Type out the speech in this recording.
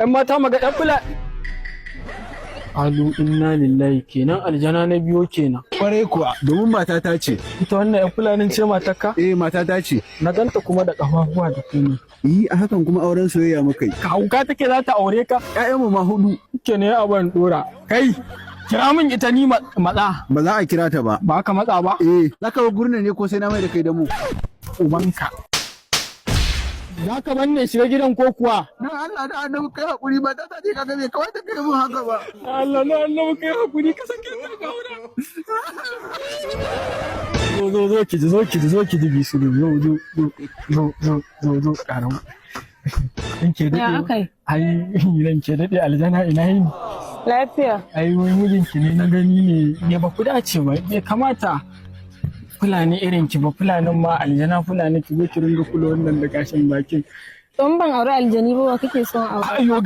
'Yan mata maga 'yan fula. Alu, inna lillahi, kenan aljana na biyo kenan. Kwarai kuwa, domin matata ce. Ita wannan 'yan fulanin ce matarka? Eh, matata ce. Na ganta kuma da ƙafafuwa da komai. Yi a hakan kuma auren soyayya muka yi. Ka hauka take za ta aure ka? Ƴaƴanmu ma hudu. Ke ne abin dora. Kai, kira min ita ni matsa. Ba za a kira ta ba. Ba ka matsa ba? Eh, za ka bar gurin ne ko sai na mai da kai da mu? Ubanka. Za ka banne shiga gidan ko kuwa? Dan Allah da Annabi kai hakuri, ba ta ce kaga bai kawai ta kai mun haka ba. Allah na Allah, kai hakuri ka sake ta gaura. Zo, zo, zo ki ji, zo ki ji, zo ki ji bisu, zo, zo, zo, zo, zo, zo, zo karamu. In ke Ya daɗe. akai? Ai ran ke daɗe, aljana, ina yini? Lafiya. Ai wai mijinki ne na gani ne ne ba ku dace ba, bai kamata Fulani irin ki ba, Fulanin ma aljana Fulani, ki zo ki ringa kula wannan da gashin bakin. Don ban aure aljani ba, wa kake son aure? Ayo.